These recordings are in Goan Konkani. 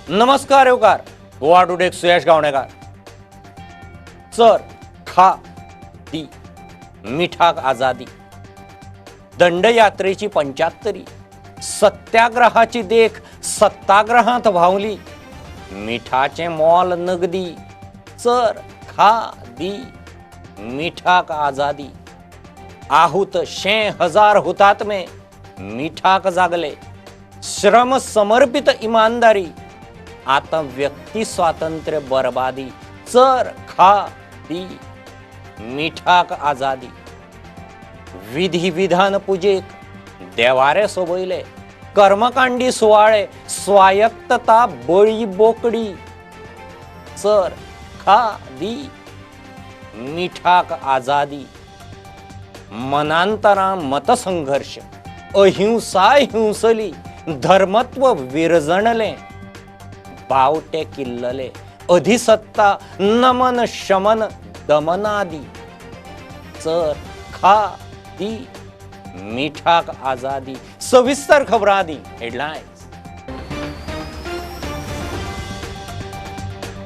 नमस्कार येवकार गोवा टुडेक सुयश गावणेकार. चर खा दी मिठाक आजादी, दंडयात्रेची 75, सत्याग्रहाची देख सत्ताग्रहांत व्हांवली, मिठाचें मोल नगदी, चर खा दी मिठाक आजादी, आहूत 100,000 हुतात्मे मिठाक जागले, श्रम समर्पित इमानदारी, आतां व्यक्ती स्वातंत्र्य बरबादी, चर खा दी मिठाक आजादी, विधी विधान पुजेक देवारे सोबयले, कर्मकांडी सुवाळे, स्वायत्तता बळी बोकडी, चर खा दी मिठाक आजादी, मनांतरां मतसंघर्ष, अहिंसा हिंसली, धर्मत्व विरजणलें, बावटे किल्लले, अधिसत्ता नमन शमन दमनादी, चर खा दी मिठाक आजादी. सविस्तर खबरां आदी हेडलायन्स.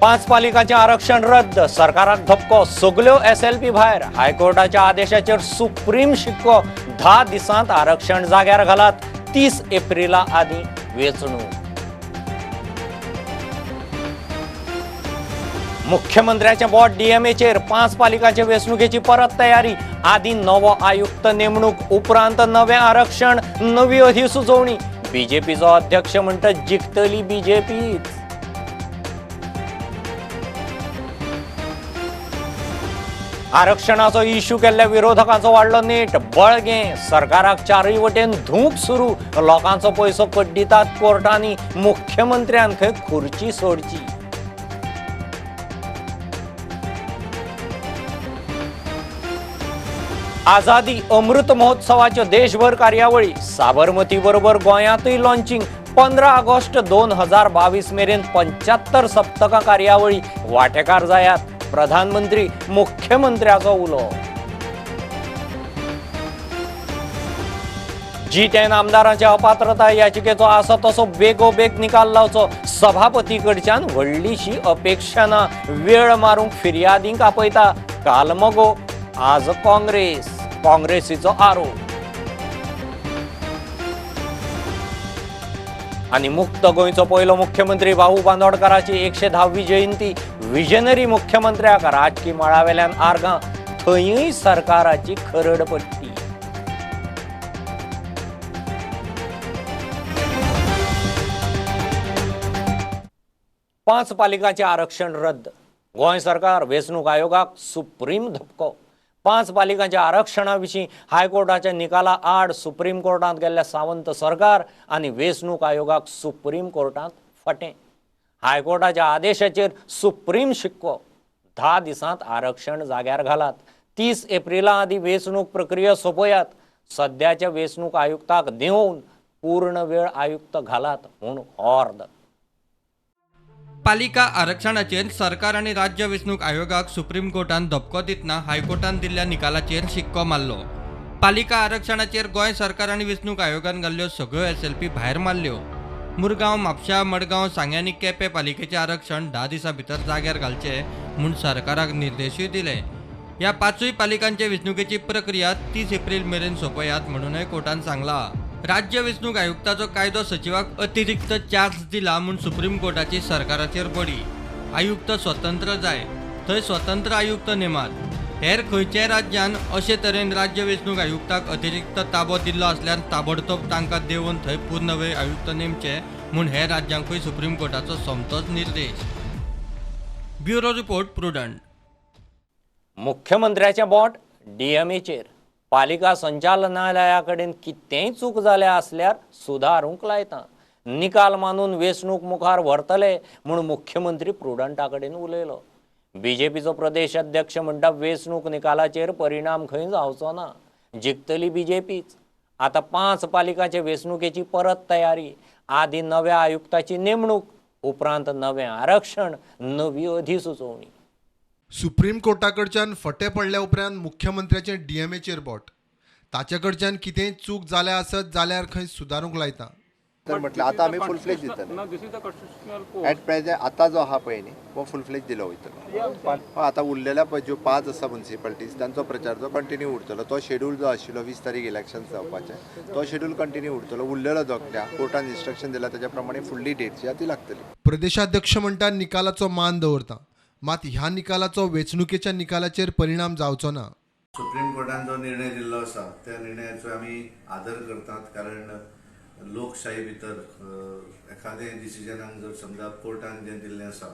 5 पालिकांचें आरक्षण रद्द, सरकाराक धपको, सगल्यो SLP भायर, हायकोर्टाच्या आदेशाचेर सुप्रीम शिक्को, 10 दिसांत आरक्षण जाग्यार घालात, 30 एप्रिला आदीं वेंचणूक. मुख्यमंत्र्याचें बोट DMAचेर, 5 पालिकांचे वेंचणुकेची परत तयारी, आदीं नवो आयुक्त नेमणूक, उपरांत नवें आरक्षण, नवी अधिसुचोवणी. बीजेपीचो अध्यक्ष म्हणटा जिखतली बीजेपीच. आरक्षणाचो इश्यू केल्ल्या विरोधकांचो वाडलो नेट, बळगें, सरकाराक चारूय वटेन धूंक सुरू, लोकांचो पयसो कड्डितात कोर्टांनी, मुख्यमंत्र्यान खंय खुर्ची सोडची. आजादी अमृत महोत्सवाच्यो देशभर कार्यावळी, साबरमती बरोबर गोंयांतूय लॉन्चिंग, 15 ऑगस्ट 2022 मेरेन 75 सप्तकां कार्यावळी, वांटेकार जायात, प्रधानमंत्री मुख्यमंत्र्याचो उलो. G10 आमदारांच्या अपात्रताय याचिकेचो आसा तसो बेगोबेग निकाल लावचो, सभापती कडच्यान व्हडलीशी अपेक्षा ना, वेळ मारूंक फिर्यादींक आपयता, काल मगो आज काँग्रेस, काँग्रेसीचो आरोप. आनी मुक्त गोंयचो पयलो मुख्यमंत्री भाऊ बांदोडकाराची 110वी जयंती, विजनरी मुख्यमंत्र्याक राजकी मळावेल्यान आर्गां, थंयूय सरकाराची खरडपट्टी. पांच पालिकांचें आरक्षण रद्द, गोंय सरकार वेंचणूक आयोगाक सुप्रीम धपको. 5 पालिकांच्या आरक्षणा विशीं हायकोर्टाच्या निकाला आड सुप्रीम कोर्टांत गेल्ल्या सावंत सरकार आनी वेंचणूक आयोगाक सुप्रीम कोर्टांत फटें. हायकोर्टाच्या आदेशाचेर सुप्रीम शिक्को, 10 दिसांत आरक्षण जाग्यार घालात, 30 एप्रिला आदीं वेंचणूक प्रक्रिया सोंपयात, सद्याच्या वेंचणूक आयुक्ताक देंवोवन पूर्ण वेळ आयुक्त घालात म्हूण ऑर्द. पालिका आरक्षणाचेर सरकार आनी राज्य वेंचणूक आयोगाक सुप्रीम कोर्टान धपको दितना हायकोर्टान दिल्ल्या निकालाचेर शिक्को मारलो. पालिका आरक्षणाचेर गोंय सरकार आनी वेंचणूक आयोगान घाल्ल्यो सगळ्यो SLP भायर मारल्यो. मुरगांव, म्हापशा, मडगांव, सांगें आनी केपें पालिकेचें आरक्षण 10 दिसां भितर जाग्यार घालचें म्हूण सरकाराक निर्देशूय दिले. ह्या 5 पालिकांचे वेंचणुकेची प्रक्रिया 30 एप्रील मेरेन सोंपयात म्हणूनय कोर्टान सांगलां. राज्य वेंचणूक आयुक्ताचो कायदो सचिवाक अतिरिक्त चार्ज दिला म्हूण सुप्रीम कोर्टाची सरकाराचेर बडी. आयुक्त स्वतंत्र जाय थंय स्वतंत्र आयुक्त नेमात. हेर खंयच्याय राज्यान अशे तरेन राज्य वेंचणूक आयुक्ताक अतिरिक्त ताबो दिल्लो आसल्यार ताबडतोब तांकां देंवोवन थंय पूर्ण वेळ आयुक्त नेमचे म्हूण हेर राज्यांकूय सुप्रीम कोर्टाचो सोमतोच निर्देश. Bureau report, Prudent. मुख्यमंत्र्याचें बोट DMAचेर, पालिका संचालनालया कडेन कितेंय चूक जाल्या आसल्यार सुदारूंक लायता, निकाल मानून वेंचणूक मुखार व्हरतले म्हूण मुख्यमंत्री प्रुडंटा कडेन उलयलो. बीजेपीचो प्रदेश अध्यक्ष म्हणटा वेंचणूक निकालाचेर परिणाम खंय जावचो ना, जिखतली बीजेपीच. आतां 5 पालिकांचे वेंचणुकेची परत तयारी, आदीं नव्या आयुक्ताची नेमणूक, उपरांत नवें आरक्षण, नवी अधिसुचोवणी. सुप्रीम कोर्टा कडच्यान फटे पडल्या उपरांत मुख्यमंत्र्याचें DMAचेर बोट, ताचे कडच्यान कितेंय चूक जाल्या आसत जाल्यार खंय सुदारूंक लायता. तर म्हटलं आता आमी फुल फ्लेज दितले. एट प्रेझेंट आतां जो आहा पळय न्ही हो फुल फ्लेज दिलो वयतलो. आतां उरलेल्या पळय ज्यो 5 आसा मुन्सिपालिटीज तांचो प्रचार जो कंटिन्यू उरतलो. तो शेड्यूल जो आशिल्लो 20 तारीख इलेक्शन जावपाचें तो शेड्यूल कंटिन्यू उरतलो. उरलेलो जो कोर्टान इन्स्ट्रक्शन दिला ताच्या प्रमाणे फुडली डेट जी आहा ती लागतली. प्रदेशाध्यक्ष म्हणटा निकालाचो मान दवरता, मात ह्या निकालाचो वेंचणुकेच्या निकालाचेर परिणाम जावचो ना. सुप्रीम कोर्टान जो निर्णय दिल्लो आसा त्या निर्णयाचो आमी आदर करतात, कारण लोकशाही भितर एखादें डिसिजनाक जर समजा कोर्टान जें दिल्लें आसा,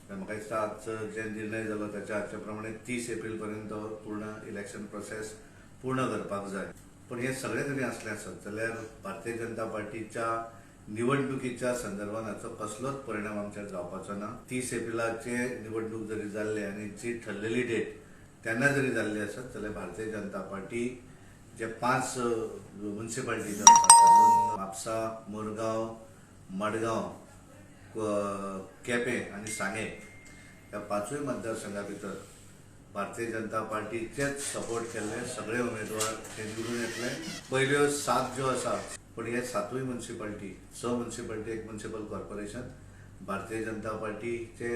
म्हाका दिसता आज जे निर्णय जालो ताच्या आजच्या प्रमाणे 30 एप्रील पर्यंत पूर्ण इलेक्शन प्रोसेस पूर्ण करपाक जाय. पूण हें सगळें जरी आसलें आसत जाल्यार भारतीय जनता पार्टीच्या निवडणुकीच्या संदर्भात हाचो कसलोच परिणाम आमचेर जावपाचो ना. 30 एप्रिलाचे निवडणूक जरी जाल्ली आनी जी ठरलेली डेट तेन्ना जरी जाल्ली आसत जाल्यार भारतीय जनता पार्टी जे 5 मुन्सिपालिटीज आसात तातूंत म्हापसा, मुरगांव, मडगांव, केपें आनी सांगें ह्या 5 मतदारसंघा भितर भारतीय जनता पार्टीचेच सपोर्ट केल्ले सगळे उमेदवार ते निवडून येतले. पयल्यो 7 ज्यो आसा पूण हे 7 municipality, 6 municipality, 1 municipal corporation Bharatiya Janata पार्टीचे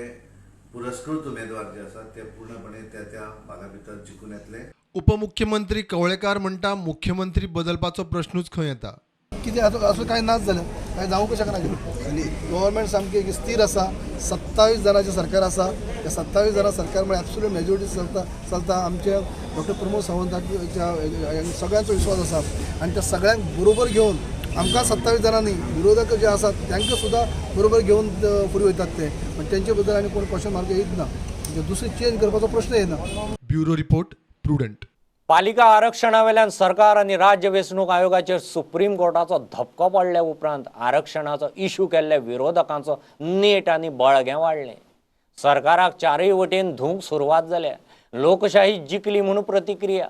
पुरस्कृत उमेदवार जे आसात ते पूर्णपणे त्या त्या भागा भितर जिखून येतले. उपमुख्यमंत्री कवळेकार म्हणटा मुख्यमंत्री बदलपाचो प्रश्नूच खंय येता. कितें आतां असो कांय नाच जालें, कांय जावंक शकना. गव्हर्मेंट सामकी स्थिर आसा, 27 जाणांचें सरकार आसा. त्या 27 जाणां सरकार म्हळ्यार एब्सोल्यूट मेजॉरिटी चलता चलता. आमचे डॉक्टर प्रमोद सावंताच्या सगळ्यांचो विश्वास आसा आनी त्या सगळ्यांक बरोबर घेवन आमकां 27 जाणांनी विरोधक जे आसात तांकां सुद्दां बरोबर घेवन फुडें वयतात ते, पण तेंचे बद्दल आनी कोण क्वेश्चन मार्क येयत ना, दुसरी चेंज करपाचो प्रश्न येना. Bureau report, Prudent. पालिका आरक्षणावेल्यान सरकार आनी राज्य वेंचणूक आयोगाचेर सुप्रीम कोर्टाचो धपको पडल्या उपरांत आरक्षणाचो इशू केल्ल्या विरोधकांचो नेट आनी बळगें वाडलें. सरकाराक चारूय वटेन धुवंक सुरवात जाल्या. लोकशाही जिखली म्हूण प्रतिक्रिया.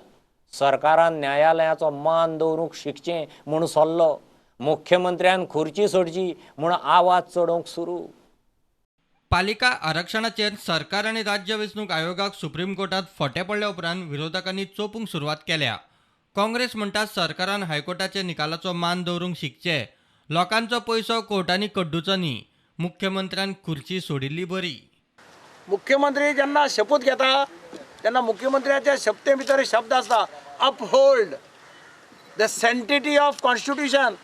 सरकारान न्यायालयाचो मान दवरूंक शिकचें म्हूण सल्लो. मुख्यमंत्र्यान खुर्ची सोडची म्हूण आवाज चडोवंक सुरू. पालिका आरक्षणाचेर सरकार आनी राज्य वेंचणूक आयोगाक सुप्रीम कोर्टात फोटे पडल्या उपरांत विरोधकांनी चोपूंक सुरवात केल्या. काँग्रेस म्हणटा सरकारान हायकोर्टाच्या निकालाचो मान दवरूंक शिकचे, लोकांचो पयसो कोर्टांनी कड्डुचो न्ही. मुख्यमंत्र्यान खुर्ची सोडिल्ली बरी. मुख्यमंत्री जेन्ना शपूत घेता तेन्ना मुख्यमंत्र्याच्या शपथे भितर शब्द आसता uphold the sanctity of constitution.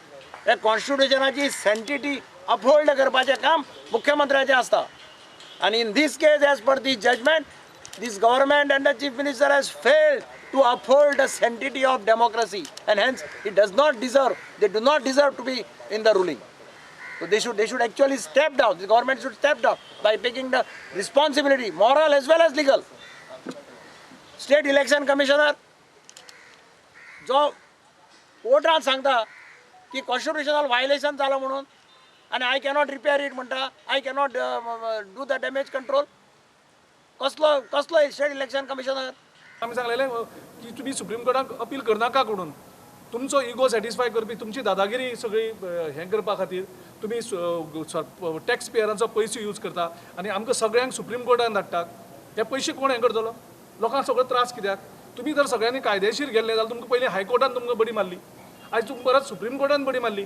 हे कॉन्स्टिट्युशनाची सँटिटी अपहोल्ड करपाचें काम मुख्यमंत्र्याचें आसता. आनी in this case as per this judgment this government and the chief minister has failed to uphold the sanctity of democracy and hence it does not deserve, they do not deserve to be in the ruling. So they should actually step down. The government should step down by taking the responsibility, moral as well as legal. State Election Commissioner जो कोर्टान सांगता की कॉन्स्टिट्युशनल व्हायलेशन जालां म्हणून आनी I cannot repair it म्हणटा, I cannot do the damage control. कसलो कसलो स्टेट इलेक्शन कमिशनर? आमी सांगलेलें की तुमी सुप्रीम कोर्टाक अपील करनाका म्हणून. तुमचो इगो सॅटिस्फाय करपी तुमची दादागिरी सगळी हें करपा खातीर तुमी टॅक्स पेयरांचो पयसो यूज करता आनी आमकां सगळ्यांक सुप्रीम कोर्टान धाडटात. हे पयशे कोण हें करतलो? लोकांक सगळो त्रास कित्याक? तुमी जर सगळ्यांनी कायदेशीर गेल्ले जाल्यार तुमकां पयलीं हायकोर्टान तुमकां बडी मारली, आयज तुमकां परत सुप्रीम कोर्टान बडी मारली.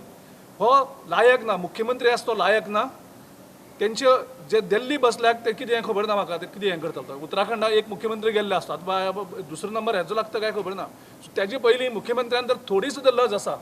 हो लायक ना, मुख्यमंत्री आसा तो लायक ना. तेंचे जे दिल्ली बसल्याक ते कितें हें खबर ना म्हाका, ते कितें हें करता. उत्तराखंडाक एक मुख्यमंत्री गेल्ले आसता, आतां दुसरो नंबर हेजो लागता काय खबर ना. तेजे पयलीं मुख्यमंत्र्यान तर थोडी सुद्दां लज आसा,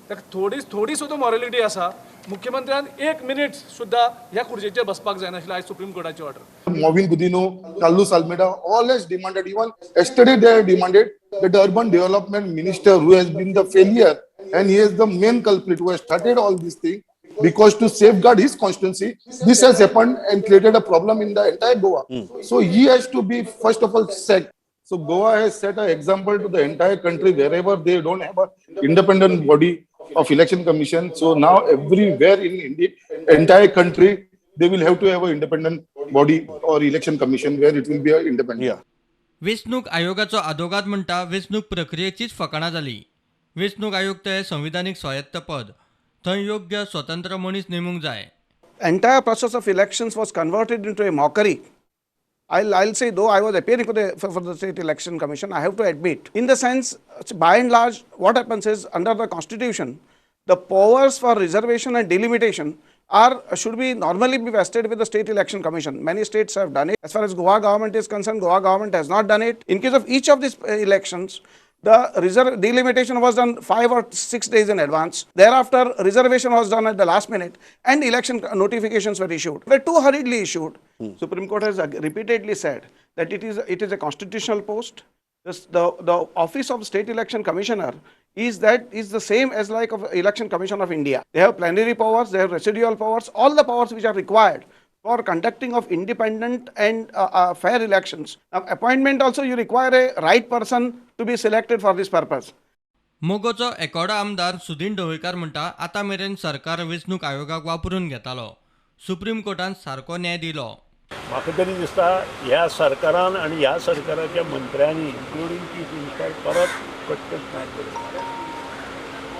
ताका थोडी थोडी सुद्दां मॉरलिटी आसा. मुख्यमंत्र्यान एक मिनीट सुद्दां ह्या खुर्चेचेर बसपाक जायनाशिल्लें. आयज supreme कोर्टाची order. Mauvin Godinho, Carlos Almeida, all has demanded, even yesterday they have demanded that the urban development minister who has been the failure and he is the main culprit who has started all this thing, because to safeguard his constituency, this has happened and created a problem in the entire Goa. So he has to be first of all sacked. So Goa has set an example to the entire country wherever they don't have an independent body of election commission. So now everywhere in India, entire country, they will have to have an independent body or election commission where it will be an independent. Yeah. वेंचणूक आयोगाचो आदोगाद म्हणटा वेंचणूक प्रक्रियेचीच फकाणां जाली. वेंचणूक आयुक्त हे संविधानीक स्वायत्त पद, थंय योग्य स्वतंत्र मनीस नेमूंक जाय. Entire process of elections was converted into a mockery. I'll say, though I was appearing for the State Election Commission, I have to admit, in the sense, by and large, what happens is, under the Constitution, The powers for reservation and delimitation are should be normally be vested with the State Election Commission. Many states have done it. As far as Goa government is concerned, Goa government has not done it. In case of each of these elections, the reserve delimitation was done 5 or 6 days in advance. Thereafter, reservation was done at the last minute and election notifications were issued. Were too hurriedly issued. Supreme Court has repeatedly said that it is a constitutional post. The office of State Election Commissioner is the same as like of Election Commission of India. They have plenary powers, they have residual powers, all the powers which are required for conducting of independent and fair elections. Now, appointment also you require a right person to be selected for this purpose. मोगोचो एकोडो आमदार सुदीन ढवळीकार म्हणटा आतां मेरेन सरकार वेंचणूक आयोगाक वापरून घेतालो, सुप्रीम कोर्टान सारको न्याय दिलो. म्हाका तरी दिसता ह्या सरकारान आनी ह्या सरकाराच्या मंत्र्यांनी इन्क्लुडींग चीफ मिनिस्टर परत कटकट ना करता.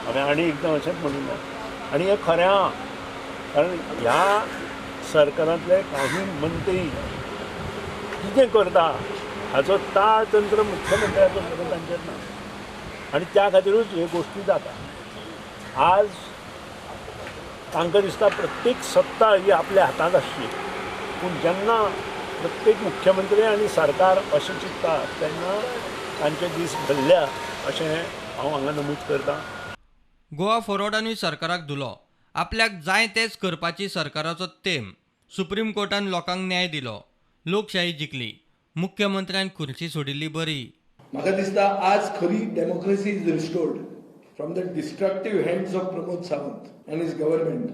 हांवें आनी एकदां अशेंच म्हणिल्लें आनी हें खरें आहा, कारण ह्या सरकारांतले काही मंत्री कितें करता हाचो ताळ तंत्र मुख्यमंत्र्याचो मेरेन तांचेर ना आनी त्या खातीरूच ह्यो गोश्टी जाता. आज तांकां दिसता प्रत्येक सत्ता ही आपल्या हातांत आसची, पूण जेन्ना प्रत्येक मुख्यमंत्री आनी सरकार अशें चिंतता तेन्ना तांचे दीस भरल्या अशें हांव हांगा नमूद करतां. गोवा फॉरवर्डानूय सरकाराक धुलो, आपल्याक जाय तेच करपाची सरकाराचो तेम. सुप्रीम कोर्टान लोकांक न्याय दिलो, लोकशाही जिखली, मुख्यमंत्र्यान खुर्ची सोडिल्ली बरी. म्हाका दिसता आज खरी democracy is restored from the destructive hands of Pramod Sawant and his government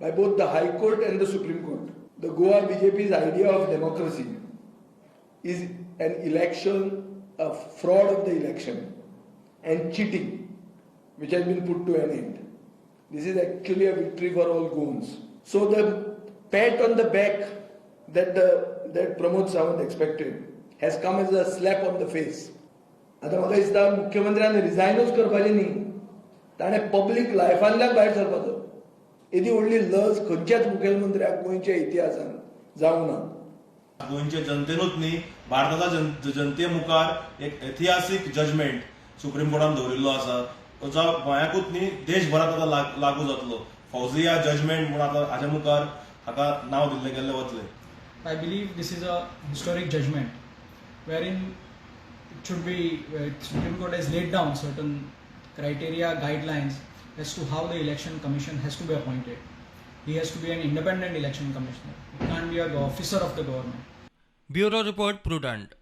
by both the High Court and the Supreme Court. The Goa BJP's idea of democracy is an election, a fraud of the election and cheating, which has been put to an end. This is actually a victory for all Goans. So the pat on the back that Pramod Sawant expected has come as a slap on the face. आतां म्हाका दिसता मुख्यमंत्र्यान रिजायनूच करपाचें न्ही, ताणें पब्लीक लायफांतल्यान भायर सरपाचो. येदी व्हडली लज खंयच्याच मुखेलमंत्र्याक गोंयच्या इतिहासान जावंक ना. गोंयच्या जनतेनूच न्ही, भारताच्या जनते मुखार एक ऐतिहासीक जजमेंट सुप्रीम कोर्टान दवरिल्लो आसा, तो जावं गोंयाकूच न्ही देशभरांत आतां लागू जातलो. फौजिया जजमेंट म्हूण आतां हाच्या मुखार हाका नांव दिल्लें गेल्लें वतलें. I believe this is a historic judgment wherein it should be, Supreme Court has laid down certain criteria, guidelines as to how the election commission has to be appointed. He has to be an independent election commissioner. He can't be an officer of the government. Bureau report, Prudent.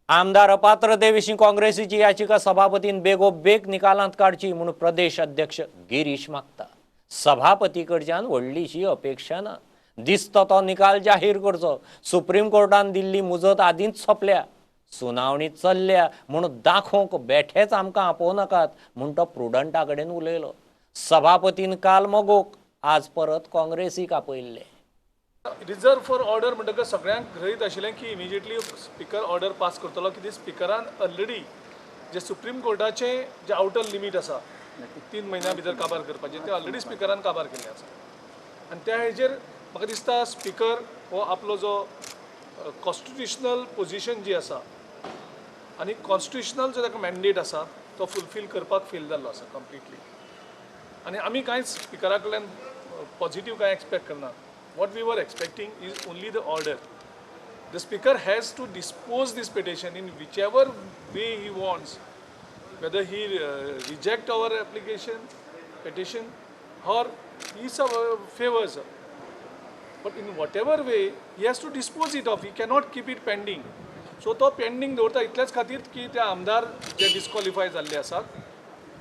आमदार अपात्रते विशीं काँग्रेसीची याचिका सभापतीन बेगोबेग निकालांत काडची म्हूण प्रदेश अध्यक्ष गिरीश मागता. सभापती कडच्यान व्हडलीशी अपेक्षा ना, दिसता तो निकाल जाहीर करचो. सुप्रीम कोर्टान दिल्ली मुजत आदींच सोंपल्या, सुनावणी चल्ल्या म्हूण दाखोवंक बेठेच आमकां आपोवं नाकात म्हूण तो प्रुडंटा कडेन उलयलो. सभापतीन काल मगोक, आज परत काँग्रेसीक आपयल्ले. रिजर्व फॉर ऑर्डर म्हणटकच सगळ्यांक गृहीत आशिल्लें की इमिजिएटली स्पिकर ऑर्डर पास करतलो, कित्याक स्पिकरान ऑलरेडी जे सुप्रीम कोर्टाचें जे आउटर लिमीट आसा 3 म्हयन्या भितर काबार करपाचें, तें ऑलरेडी स्पिकरान काबार केल्लें आसा. आनी त्या हेजेर म्हाका दिसता स्पिकर हो आपलो जो कॉन्स्टिट्युशनल पोजिशन जी आसा आनी कॉन्स्टिट्युशनल जो ताका मॅन्डेट आसा तो फुलफील करपाक फेल जाल्लो आसा कंप्लिटली. आनी आमी कांयच स्पिकरा कडल्यान पॉजिटीव कांय एक्सपेक्ट करना. What we were expecting is only the order. The speaker has to dispose this petition in whichever way he wants, whether he reject our application, petition, or he favors. But in whatever way, he has to dispose it off. He cannot keep it pending. So तो pending दवरता इतल्याच खातीर की त्या आमदार जे डिस्क्वॉलिफाय जाल्ले आसात,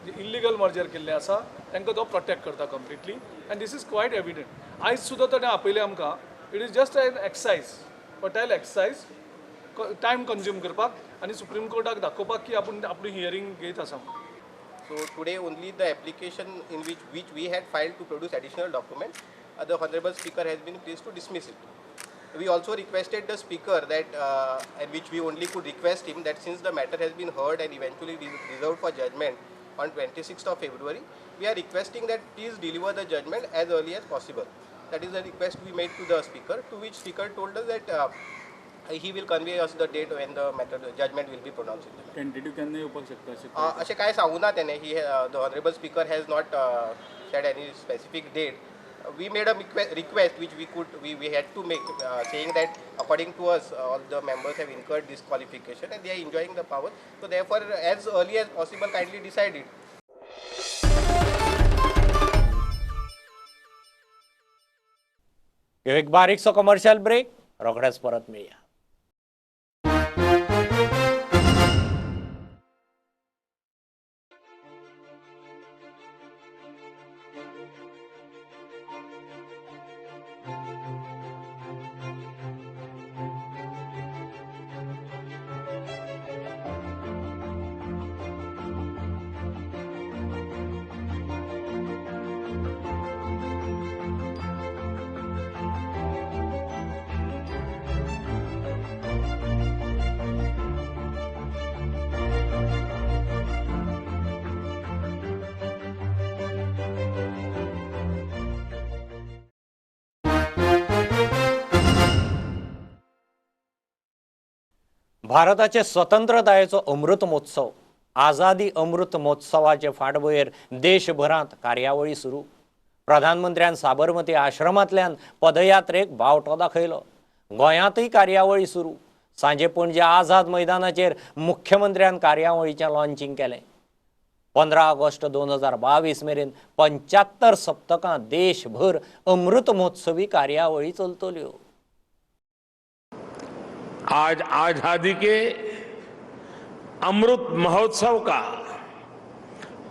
जे इल्लिगल मर्जर केल्ले आसा, तांकां तो प्रोटेक्ट करता completely. And this is quite evident. आयज सुद्दां ताणें आपयलें आमकां. It is just an exercise, fertile exercise, time consume करपाक आनी सुप्रीम कोर्टाक दाखोवपाक की आपूण आपली हियरींग घेत आसा. So today only the application in which we had filed to produce additional documents, the Honorable Speaker has been pleased to dismiss it. We also requested the Speaker that, and which we only could request him, that since the matter has been heard and eventually reserved for judgment on 26th of February, we are requesting that please deliver the judgment as early as possible. That is the request we made to the Speaker, to which Speaker told us that He will convey us the date when the matter judgment will be pronounced in the matter. Tentative केन्ना येवपाक शकता अशें? अशें कांय सांगूना तेणें. He the honourable speaker has not said any specific date. We made a request which we had to make, saying that according to us all the members have incurred disqualification and they are enjoying the power. So therefore as early as possible kindly decide it. एक बारीकसो कमर्शियल ब्रेक, रोखडेच परत मेळया. भारताचे स्वतंत्रतायेचो अमृत महोत्सव आझादी अमृत महोत्सवाचे फाटभुंयेर देशभरांत कार्यावळी सुरू. प्रधानमंत्र्यान साबरमती आश्रमांतल्यान पदयात्रेक बावटो दाखयलो. गोंयांतूय कार्यावळी सुरू. सांजे पणजे आझाद मैदानाचेर मुख्यमंत्र्यान कार्यावळीचें लॉन्चिंग केलें. 15 ऑगस्ट 2022 मेरेन 75 सप्तकां देशभर अमृत महोत्सवी कार्यावळी चलतल्यो. आज आजादी के अमृत महोत्सव का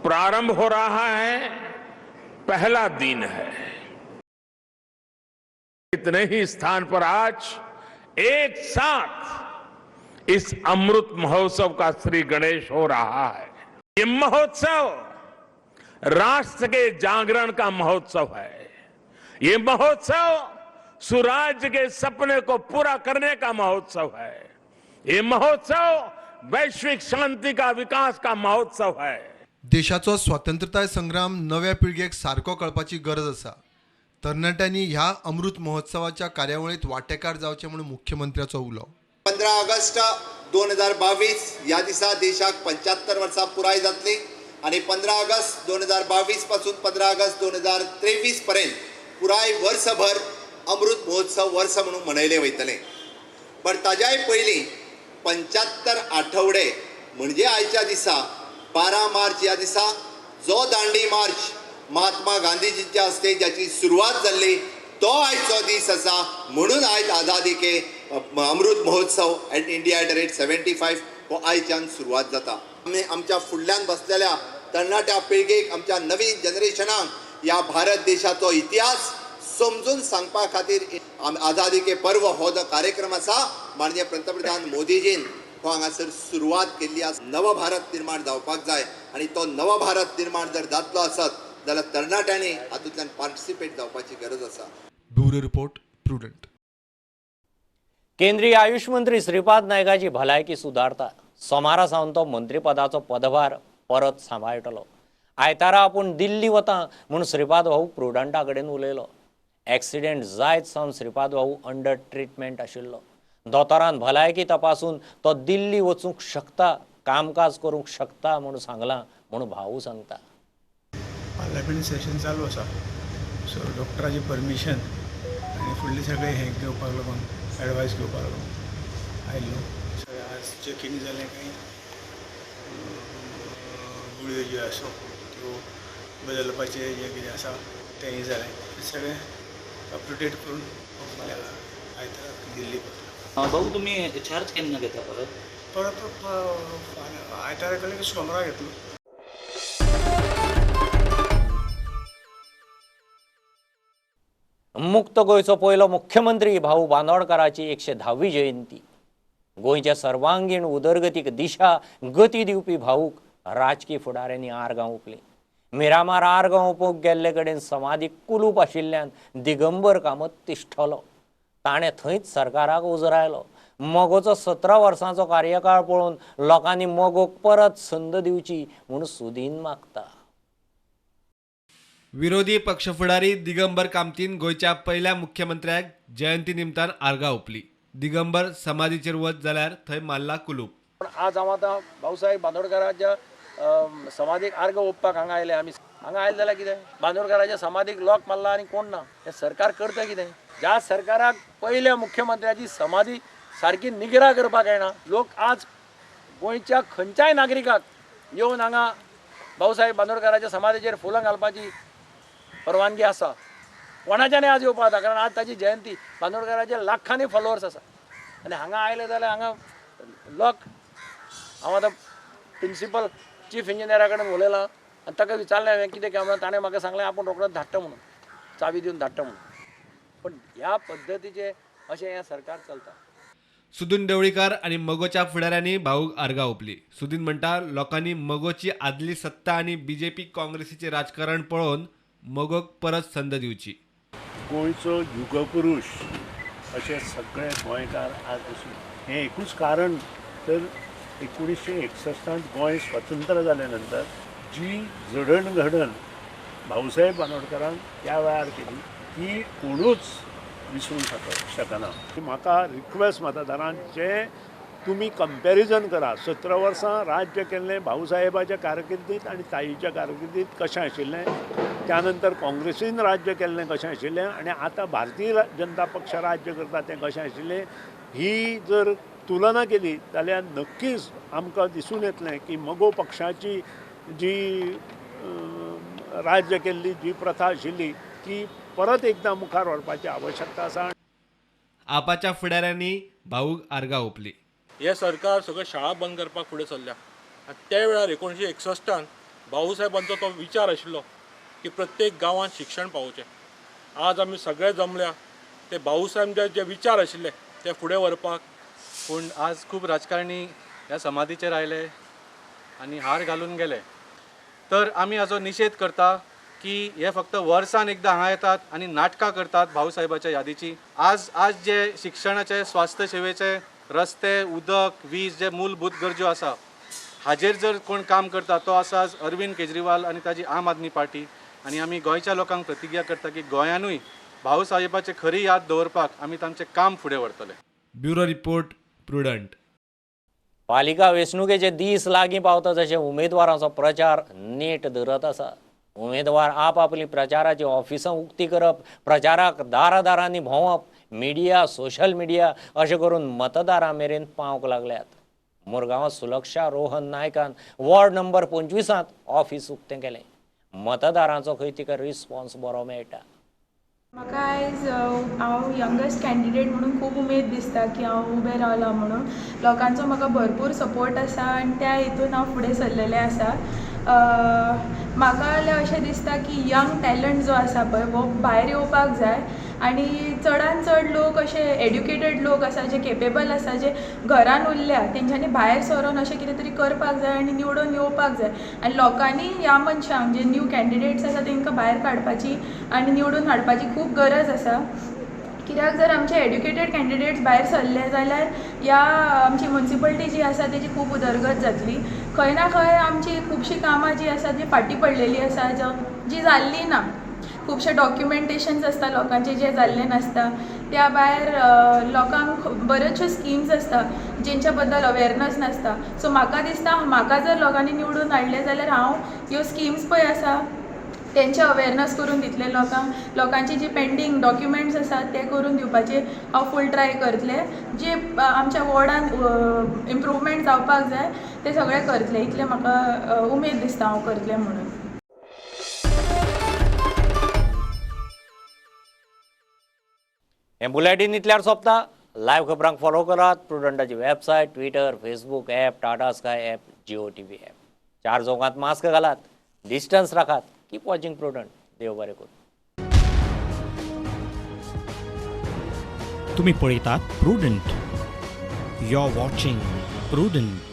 प्रारंभ हो रहा है, पहला दिन है। इतने ही स्थान पर आज एक साथ इस अमृत महोत्सव का श्री गणेश हो रहा है। ये महोत्सव राष्ट्र के जागरण का महोत्सव है। ये महोत्सव सुराज्य के सपने को पूरा करने का महोत्सव है। ये महोत्सव वैश्विक शांति का विकास का महोत्सव है। देशाचो स्वतंत्रताय संग्राम नव्या पिळगेक सारको कळपाची गरज आसा। तरणाट्यांनी ह्या अमृत महोत्सवाच्या कार्यावळीत वांटेकार जावचे म्हणून मुख्यमंत्र्याचो उलो। 15 ऑगस्ट 2022 ह्या दिसा देशाक 75 वर्सां पुराय जातली आनी 15 ऑगस्ट 2022 पासून 15 ऑगस्ट 2023 पर्यंत पुराय वर्सभर अमृत महोत्सव वर्स म्हणून मनयले वयतले। पण ताज्याय पयलीं 75 आठवडे म्हणजे आयच्या दिसा 12 मार्च ह्या दिसा जो दांडी मार्च महात्मा गांधीजीच्या हस्ते ज्याची सुरवात जाल्ली तो आयचो दीस आसा। म्हणून आयज आझादी K Amrit Mahotsav eight India at rate 75 हो आयच्यान सुरवात जाता। आमी आमच्या फुडल्यान बसलेल्या तरणाट्या पिळगेक, आमच्या नवीन जनरेशनाक ह्या भारत देशाचो इतिहास समजून सांगपा खातीर आझादी के पर्व हो जो कार्यक्रम आसा माननीय पंतप्रधान मोदीजीन हो हांगासर सुरवात केल्ली आसा। नव भारत निर्माण जावपाक जाय आनी तो नव भारत निर्माण जर जातलो आसत जाल्यार तरणाट्यांनी हातूंतल्यान पार्टिसिपेट जावपाची गरज आसा। Bureau report, Prudent. केंद्रीय आयुष मंत्री श्रीपाद नायकाची भलायकी सुदारता. सोमारा सावन तो मंत्रीपदाचो पदभार परत सांबाळटलो. आयतारा आपूण दिल्ली वता म्हूण श्रीपाद भाऊ प्रुडंटा कडेन उलयलो. एक्सिडेंट जायत सावन श्रीपाद भाऊ अंडर ट्रिटमेंट आशिल्लो. दोतोरान भलायकी तपासून तो दिल्ली वचूंक शकता, कामकाज करूंक शकता म्हूण सांगलां म्हूण भाऊ सांगता. पार्लमेंट सेशन चालू आसा, सो डॉक्टराची परमिशन आनी फुडले सगळे हें घेवपाक लागून एडवायस घेवपाक लागून आयिल्लो. सगळें आज चॅकींग जालें, कांय गुळयो ज्यो आसा त्यो बदलपाचें जें कितें आसा तेंय जालें. सगळें अप टू डेट करून आयतारा दिल्ली वतलो. भाऊ, तुमी चार्ज केन्ना घेता परत? परत आयतारा कडेन सोमारा घेतलो. मुक्त गोंयचो पयलो मुख्यमंत्री भाऊ बांदोडकाराची 110वी जयंती. गोंयच्या सर्वांगीण उदरगतीक दिशा गती दिवपी भाऊक राजकी फुडाऱ्यांनी आर्गां ओंपलीं. मिरामार आर्गां ओंपूंक गेल्ले कडेन समाधी कुलूप आशिल्ल्यान दिगंबर कामत तिश्ठलो. ताणें थंयच सरकाराक उजरायलो. मगोचो 17 वर्सांचो कार्यकाळ पळोवन लोकांनी मगोक परत संद दिवची म्हूण सुदीन मागता. विरोधी पक्ष फुडारी दिगंबर कामतीन गोंयच्या पहिल्या मुख्यमंत्र्याक जयंती निमतान आर्गां ओंपली. दिगंबर समाधीचेर वच जाल्यार थंय मारला कुलूप. पण आज हांव आतां भाऊसाहेब बांदोडकाराच्या समाधीक आर्गां ओंपपाक हांगा आयले. आमी हांगा आयले जाल्यार कितें, बांदोडकाराच्या समाधीक लॉक मारला आनी कोण ना. हें सरकार करता कितें? ज्या सरकाराक पयल्या मुख्यमंत्र्याची समाधी सारकी निगरा करपाक येना, लोक आज गोंयच्या खंयच्याय नागरिकाक येवन हांगा भाऊसाहेब बांदोडकाराच्या समाधीचेर फुलां घालपाची परवानगी आसा. कोणाच्यान आज येवपाक जाता, कारण आज ताची जयंती. बांदोडकाराचे लाखांनी फॉलोवर्स आसा आनी हांगा आयले जाल्यार हांगा लॉक. हांव आतां प्रिंसिपल चीफ इंजिनियरा कडेन उलयलां आनी ताका विचारलें हांवें कितें काय म्हणून, ताणें म्हाका सांगलें आपूण रोखडोच धाडटा म्हणून, चावी दिवन धाडटा म्हणून. पण ह्या पद्दतीचें अशें हें सरकार चलता. सुदीन देवळीकार आनी मगोच्या फुडाऱ्यांनी भाऊक आर्गां ओंपली. सुदीन म्हणटा लोकांनी मगोची आदली सत्ता आनी बीजेपी काँग्रेसीचें राजकारण पळोवन मगोक परत संद दिवची. गोंयचो युगपुरूश अशे सगळे गोंयकार आज आसून हें एकूच कारण तर 1961 गोंय स्वतंत्र जाल्या नंतर जी जडणघडण भाऊसाहेब बांदोडकारान त्या वेळार केली ती कोणूच विसरूंक शकना. म्हाका रिक्वेस्ट मतदारांचे, तुमी कंपॅरिजन करा 17 वर्सां राज्य केल्लें भाऊसाहेबाच्या कारकिर्दीत आनी ताईच्या कारकिर्दीत कशें आशिल्लें, त्यानंतर काँग्रेसीन राज्य केल्लें कशें आशिल्लें आनी आतां भारतीय जनता पक्ष राज्य करता तें कशें आशिल्लें, ही जर तुलना केली जाल्यार नक्कीच आमकां दिसून येतलें की मगो पक्षाची जी राज्य केल्ली जी प्रथा आशिल्ली ती परत एकदां मुखार व्हरपाची आवश्यकता आसा. आपाच्या फुडाऱ्यांनी भाऊक आर्गां ओंपली. हे सरकार सगळ्यो शाळा बंद करपाक फुडें सरल्या आनी त्या वेळार 1961 भाऊसाहेबांचो तो विचार आशिल्लो की प्रत्येक गांवांत शिक्षण पावोवचें. आज आमी सगळे जमल्या ते भाऊसाहेबांचे जे विचार आशिल्ले ते फुडें व्हरपाक. पूण आज खूब राजकारणी ह्या समाधीचेर आयले आनी हार घालून गेले. तर आमी हाजो निशेध करता की हे फक्त वर्सान एकदां हांगा येतात आनी नाटकां करतात भाऊसाहेबाच्या यादीची. आज आज जे शिक्षणाचे, स्वास्थ्य सेवेचे, रस्ते, उदक, वीज जे मूलभूत गरज्यो आसा हाजेर जर कोण काम करता तो आसा आज अरविंद केजरीवाल आनी ताजी आम आदमी पार्टी. आनी आमी गोंयच्या लोकांक प्रतिज्ञा करता की गोंयानूय भाऊसाहेबाची खरी याद दवरपाक आमी तांचें काम फुडें व्हरतले. Bureau report, Prudent. पालिका वेंचणुकेचे दीस लागीं पावता जशे उमेदवारांचो प्रचार नेट धरत आसा. उमेदवार आपआपली प्रचाराची ऑफिसां उक्ती करप, प्रचाराक दारादारांनी भोंवप, मिडिया, सोशल मिडिया अशें करून मतदारां मेरेन पावंक लागल्यात. मुरगांवांत सुलक्षा रोहन नायकान वॉर्ड नंबर 25 ऑफिस उक्तें केलें. मतदारांचो खंय तिका रिस्पॉन्स बरो मेळटा. म्हाका आयज हांव यंगेस्ट कॅन्डिडेट म्हणून खूब उमेद दिसता की हांव उबें रावलां म्हणून. लोकांचो म्हाका भरपूर सपोर्ट आसा आनी त्या हितून हांव फुडें सरलेलें आसा. म्हाका जाल्यार अशें दिसता की यंग टॅलंट जो आसा पळय हो भायर येवपाक जाय आनी चडान चड लोक अशे एड्युकेटेड लोक आसा जे केपेबल आसा, जे घरान उरल्या तेंच्यांनी भायर सरोन अशें कितें तरी करपाक जाय आनी निवडून येवपाक जाय. आनी लोकांनी ह्या मनशांक जे न्यू कॅन्डिडेट्स आसा तेंकां भायर काडपाची आनी निवडून हाडपाची खूब गरज आसा. कित्याक जर आमचे एड्युकेटेड कॅन्डिडेट्स भायर सरले जाल्यार ह्या आमची मुन्सिपल्टी जी आसा तेजी खूब उदरगत जातली. खंय ना खंय आमची खुबशीं कामां जीं आसा तीं फाटीं पडलेलीं आसा, जी जाल्ली ना. खुबशे डॉक्युमेंटेशन्स आसता लोकांचे जे जाल्ले नासता. त्या भायर लोकांक बऱ्योचश्यो स्किम्स आसता जेंच्या बद्दल अवेरनस नासता. सो म्हाका दिसता म्हाका जर लोकांनी निवडून हाडलें जाल्यार हांव ह्यो स्किम्स पळय आसा तेंचे अवेरनस करून दितले लोकांक. लोकांची जी पेंडींग डॉक्युमेंट्स आसात ते करून दिवपाचे हांव फूल ट्राय करतलें. जे आमच्या वॉर्डान इम्प्रूवमेंट जावपाक जाय ते सगळें करतलें. इतलें म्हाका उमेद दिसता हांव करतलें म्हणून. हें बुलेटीन इतल्यार सोंपता. लायव्ह खबरांक फॉलो करात प्रुडंटाची website, Twitter, Facebook app, Tata Sky app, Jio TV app. चार चौकांत मास्क घालात, डिस्टन्स राखात. Keep watching Prudent. देव बरें करूं. तुम्ही पळयतात Prudent. You are watching Prudent.